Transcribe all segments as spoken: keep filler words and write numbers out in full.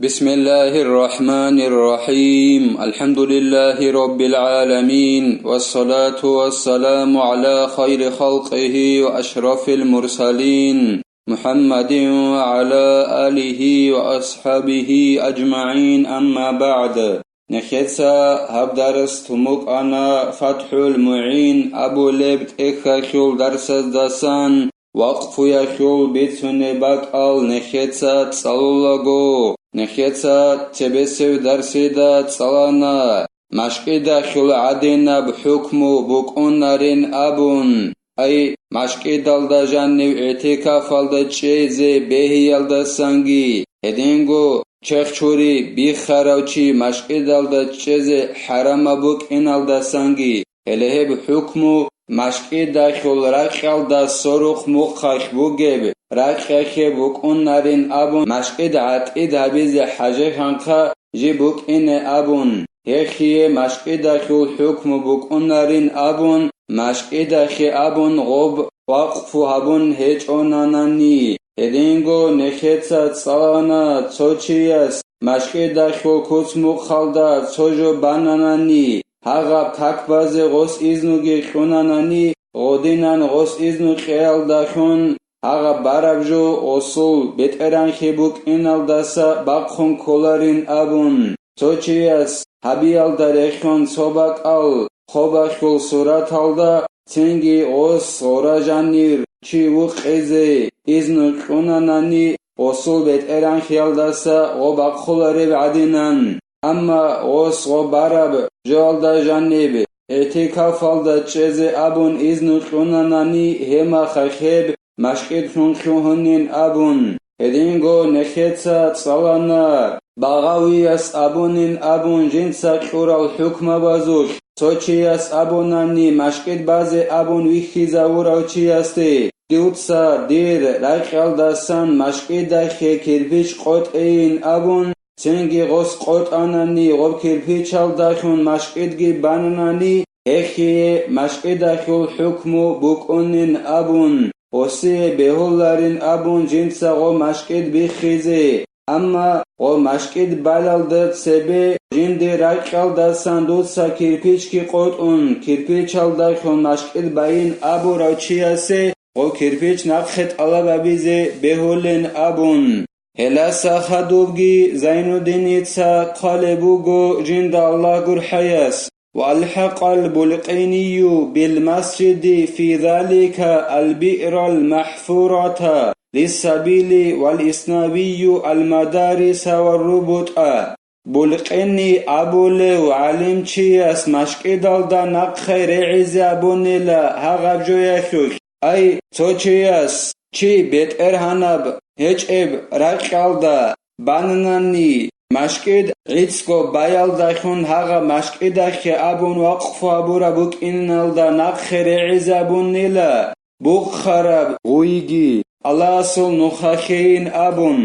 بسم الله الرحمن الرحيم. الحمد لله رب العالمين، والصلاة والسلام على خير خلقه وأشرف المرسلين، محمد وعلى آله وأصحابه أجمعين، أما بعد. Нехеца гьаб дарс тун букӀана ФатхӀул МугӀин абулеб тӀехьалъул дарсаздасан, вакъфуялъул бицунеб бакӀал нехеца цӀалулаго, нехеца цебесев дарсида цӀалана, машкӀидалъул гӀадинаб хӀукму букӀунарин абун, ай, машкӀидалда жанив гӀитикафалда чӀезе бегьиялдасанги, гьединго черх чури биххарав чи машкӀидалда чӀезе хӀарамаб букӀиналдасанги, гьеле гьеб хӀукму машкӀидалъул ракьалда сорухъ мухъалъ бугеб ракьалъе букӀунарин абун, машкӀид гӀатӀид гьабизе хӀажехьанха жиб букӀине абун, гьелъие машкӀидалъул хӀукму букӀунарин абун, машкӀидахъе абун гъоб вакъфу гьабун гьечӀонанани, гьединго нехеца цӀалана цо чияс машкӀидалъул куц-мухъалда цо жо бананани, гьагъаб как базе гъос изнуги кьунанани, гъодинан гъос изну кьеялдалъун, гьагъаб бараб жо гъосул бетӀергьанлъи букӀиналдаса бахъун кколарин абун, цо чияс гьабиялда рехьун цо бакӀал хобалъул сураталда, цинги гъос гъора жанир чи вукъизе изну кьунанани, гъосул бетӀергьанлъиялдаса гъо бахъулареб гӀадинан. Амма гъос гъо бараб жоялда жаниб, гӀитикафалда чӀезе абун изну кьунанани, гьемахъа гьеб машкӀид лъун лъугьунин абун, гьединго нехеца цӀалана, Багъавияс абунин абун жинца кьурал хӀукмабазулъ, цо чияс абунани, машкӀид базе абун вихьизавурав чиясде, дуца дир ракьалдасан машкӀидахъе кирпич къотӀейин абун, цинги гъос къотӀанани, гъоб кирпичалдалъун машкӀидги бананани, гьелъие машкӀидалъул хӀукму букӀунин абун, гъосие бегьуларин абун жинца гъо машкӀид биххизе. Амма гъо машкӀид балалда цебе жинде ракьалдасан дуца кирпичги къотӀун, кирпичалдалъун машкӀид байин абурав чиясе гъо кирпич нахъе тӀалаб гьабизе бегьулин абун. Гьеласа хадубги Зайнуддиница хъвалеб буго жинда Аллагь гурхӀаяс: «وألحق البلقيني بالمسجد في ذلك البئر المحفورة للسبيل والإسناوي المدارس والربطة». Булкъини абулев гӀалимчияс машкӀидалда нахъе регӀизе абунила гьагъаб жоялъулъ. Ай, цо чияс, чи бетӀергьанаб гьечӀеб ракьалда бананани, машкӀид гӀицӀго баялдалъун гьагъаб машкӀидахъе абун вакъфу гьабураб букӀиналда нахъе регӀизабунила, бухъараб гъуйги Аллагьасул нухалъейин абун,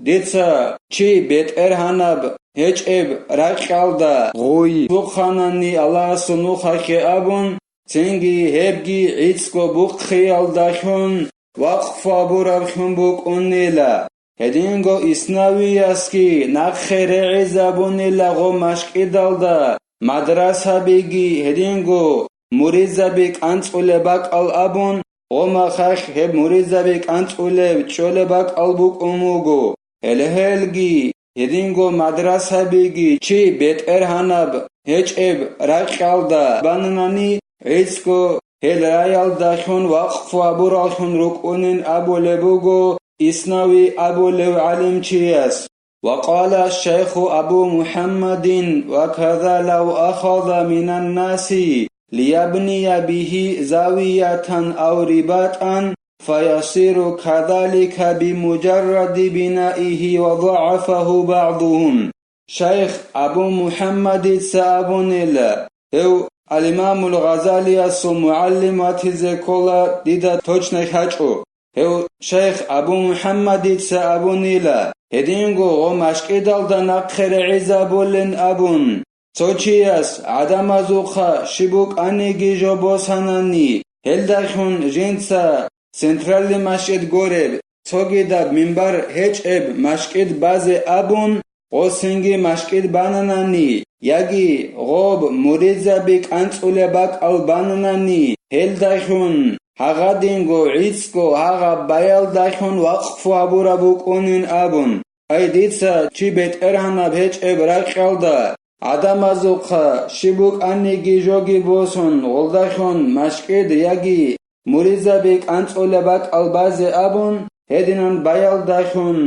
дица чи бетӀергьанаб гьечӀеб ракьалда гъуй бухъанани Аллагьасул нухалъе абун, цинги гьебги гӀицӀго бухъиялдалъун вакъфу гьабураблъун букӀунила. Гьединго Иснавиясги нахъе регӀизабунила гъо машкӀидалда, мадрасабиги гьединго муридзаби кӀанцӀулеб бакӀал абун, гъо махалъ гьеб муридзаби кӀанцӀулеб чӀолеб бакӀал букӀун буго. Гьеле гьелги гьединго мадрасабиги чи бетӀергьанаб гьечӀеб ракьалда бананани, гӀицӀго гьел раялдалъун вакъфу гьабураллъун рукӀунин абулеб буго Иснави абулев гӀалимчияс. وقال الشيخ أبو محمد: وكذا لو أخذ من الناس ليبني به زاوية أو رباطا فيصير كذلك بمجرد بنائه وضعفه بعضهم. Шайх Абу МухӀаммадица абунила, гьев Ал-Имамул Гъазалиясул мугӀалим ватизе ккола, дида точно хьачӀо. Гьев шайх Абу МухӀаммадица абунила, гьединго гъо машкӀидалда нахъе регӀизабулин абун, цо чияс гӀадамазухъа щиб букӀаниги жо босанани, гьелдалъун жинца центральный машкӀид гореб, цогидаб минбар гьечӀеб машкӀид базе абун, гъосинги машкӀид бананани, яги гъоб муридзаби кӀанцӀулеб бакӀал бананани, гьелдалъун гьагъадинго гӀицӀго гьагъаб баялдалъун вакъфу гьабураб букӀунин абун. Ай дица чи бетӀергьанаб гьечӀеб ракьалда, гӀадамазухъа щиб букӀаниги жоги босун, гъолдалъун машкӀид яги муридзаби кӀанцӀулеб бакӀал базе абун, гьединан баялдалъун,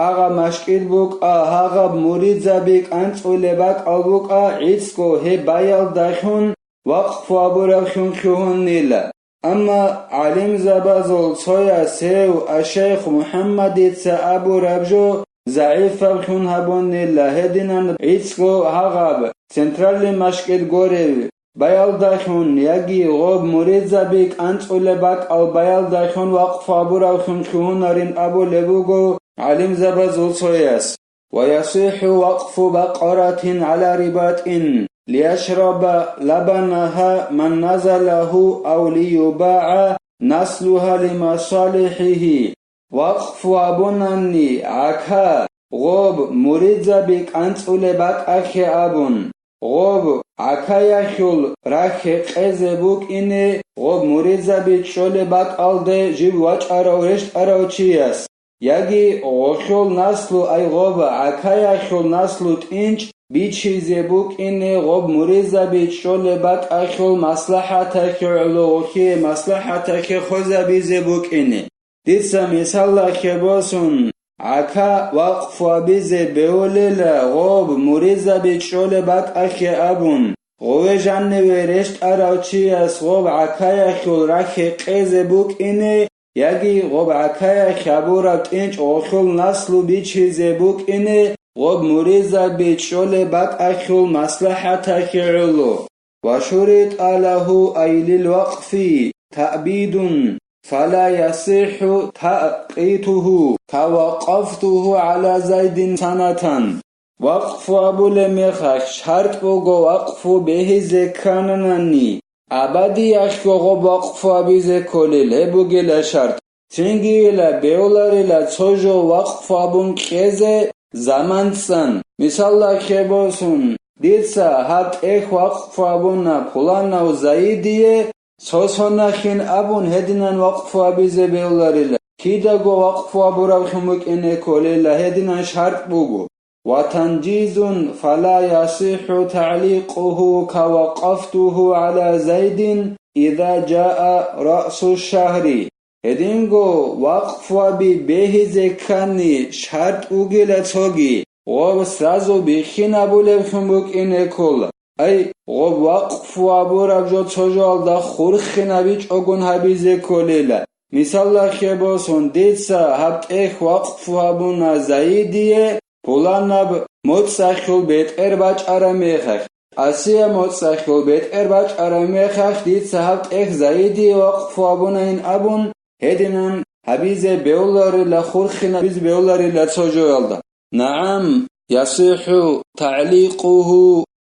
агъа машкӀид букӀа, гьагъаб муридзаби кӀанцӀулеб бакӀал букӀа, гӀицӀго гьеб баялдалъун вакъфу гьабураб хьун лъугьунила. Амма гӀалимзабазул цояс гьев аш-шайх МухӀаммадица абураб жо загӀипаб хьун гьабунила, гьединан гӀицӀго гьагъаб центральный машкӀид горев баялдалъун яги гъоб муридзаби кӀанцӀулеб бакӀал баялдалъун вакъфу гьабураб хьун лъугьунарин абулеб буго гӀалимзабазул цояс. ويصح وقف بقرة على رباط ليشرب لبنها من نزله أو ليباع نسلها لمصالحه. Вакъфу абунани гӀака, гъоб муридзаби кӀанцӀулеб бакӀахъе абун, гъоб гӀакаялъул рахье къезе букӀине гъоб муридзаби чӀолеб бакӀалде жив вачӀарав рещтӀарав чияс, яги гъолъул наслу ай гъоб гӀакаялъул наслу тӀинчӀ бичизе букӀине гъоб муридзаби чӀолеб бакӀалъул маслахӀаталъе гӀоло гъолъие маслахӀаталъе хвезабизе букӀине. Дица мисалалъе босун, гӀака вакъфу абизе бевулела гъоб муридзаби чӀолеб бакӀалъе абун, гъове жаниве рещтӀарав чияс гъоб гӀакаялъул рахье къезе букӀине, яги гъоб гӀакаялъ гьабураб тӀинчӀ гъолъул наслу бичизе букӀине, гъоб муридзаби чӀолеб бакӀалъул маслахӀаталъе гӀоло. وشرط له أي للوقف تأبيد فلا يصح تأقيته كوقفته على زيد سنة. Вакъфу абулеб мехалъ шартӀ буго вакъфу бегьизе ккананани, абадиялъго гъоб вакъфу абизе кколел гьеб бугела шартӀ. Цинги ила бевларила цо жо вакъфу абун кьезе заман цӀан. Мисалда ккебосун, дица гьаб тӀехь вакъфу абуна пуланав Заидие, цо сонахин абун гьединан вакъфу абизе бевларила. Кидаго вакъфу абураб хьун букӀине кколела гьединан шартӀ буго. وتنجيز فلا يصح تعليقه كوقفته على زيد إذا جاء رأس الشهر. Гьединго вакъфу аби бегьизе ккани шартӀ вугила цоги, гъоб сразу биххинабулеб хьун букӀине ккола. Ай, гъоб вакъфу абураб жо цо жоялда хурхинабичӀогун гьабизе кколела. Мисалда ккебосун, дица гьаб тӀехь вакъфу абуна Заидие, пуланаб моцӀалъул бетӀер бачӀараб мехалъ, Асия моцӀалъул бетӀер бачӀараб мехалъ дица гьаб тӀехь Заидие вакъфу абунайин абун, гьединан гьабизе бевларила, хурхинабизе бевларила цо жоялда. نعم، يصح تعليقه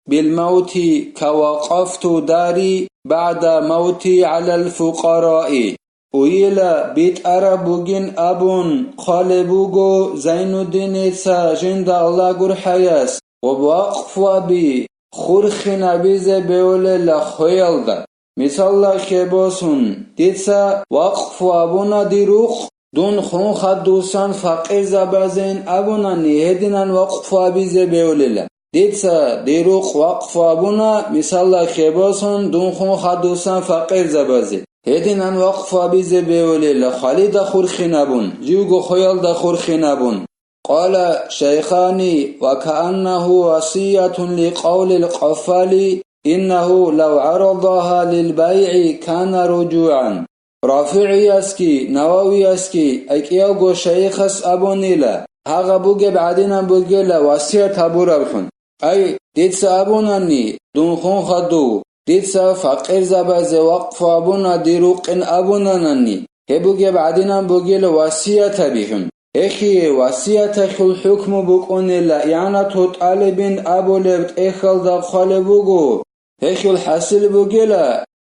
بالموت كوقفت داري بعد موتي على الفقراء. Уйила битӀараб бугин абун хъвалеб буго Зайнуддиница, жинда Аллагь гурхӀаяс, ва вакъфу аби хурхинабизе бевлела хвеялда. Мисалда ккебосун, дица вакъфу абуна дир рукъ, дун хун хадусан факъирзабазейин абунани, гьединан вакъфу абизе бевлела. Дица дир рукъ вакъфу абуна, мисалда ккебосун, дун хун хадусан факъирзабазе. Гьединан вакъфу абизе бевлела, хвалида хурхинабун, живго хвеялда хурхинабун. قال الشيخان: وكأنه وصية لقول القفال: إنه لو عرضها للبيع كان رجوعا. РафигӀиясги, Нававиясги, ай кӀиявго шайихас абунила, гьагъа бугеб гӀадинан бугела васият гьабурабхӀун. Ай, дица абунани, дун хун хадув, дица факъирзабазе вакъфу абуна дир рукъин абунанани, гьеб бугеб гӀадинан бугела васият гьабихьун. Гьехие васияталъул хӀукму букӀунела игӀанату тӀалибин абулеб тӀехьалда хъвалеб буго. Гьелъул хӀасил бугела,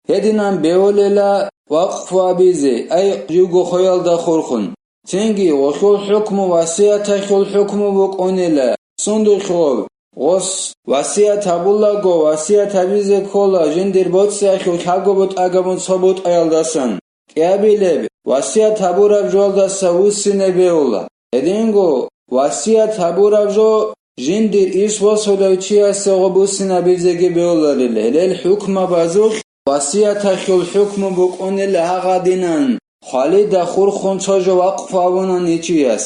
гьединан бевулела вакъфу абизе, ай, живго хвеялда хурхун. Цинги гъолъул хӀукму васияталъул хӀукму букӀунела, Сундухъ гъов, гъос васият гьабулаго, васият гьабизе ккола жиндир боцӀиялъул лъабго бутӀа гьабун цо бутӀаялдасан. КӀиабилеб, васият гьабураб жоялдаса вуссине бегьула. Гьединго васият гьабураб жо жиндир ирс босулев чиясе гъоб вуссинабизеги бегьуларила, гьелел хӀукмабазулъ васияталъул хӀукму букӀунила гьагъадинан, хвалида хурхун цо жо вакъфу гьабунани чияс.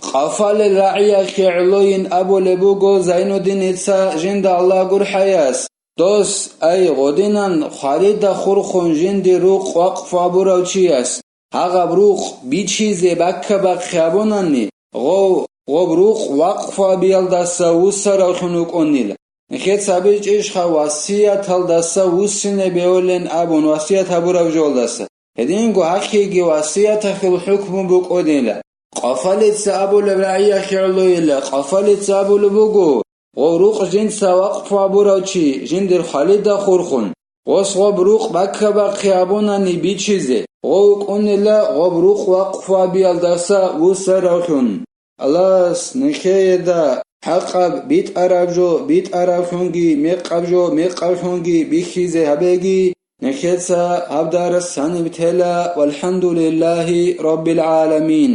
Къафалел рагӀиялъе гӀолойин абулеб буго Зайнуддиница жинда Аллагь гурхӀаяс, дос, ай, гъодинан хвалида хурхун жиндир рукъ вакъфу гьабурав чияс, гьагъаб рукъ бичизе баккабахъи гьабунани, гъов, гъоб рукъ вакъфу гьабиялдаса вуссаравлъун вукӀунила. Нехеца абичӀищха васияталдаса вуссине бегьулин абун васият гьабураб жолдаса? Гьединго гьахъеги васияталъул хӀукму букӀунила. Къафалица абулеб рагӀиялъе гӀолойила, къафалица абулеб буго, гъов рукъ жинца вакъфу гьабурав чи жиндир хвалида хурхун, гъос гъоб рукъ баккабахъи гьабунани бичизе, гъов вукӀунила гъоб рукъ вакъфу гьабиялдаса вуссаравлъун. Аллагьас нехееда хӀакъаб битӀараб жо битӀаравлъунги, мекъаб жо мекъавлъунги бихьизе гьабеги, нехеца гьаб дарс гьаниб тела, валхӀамдулиллагьи раббил гӀаламин.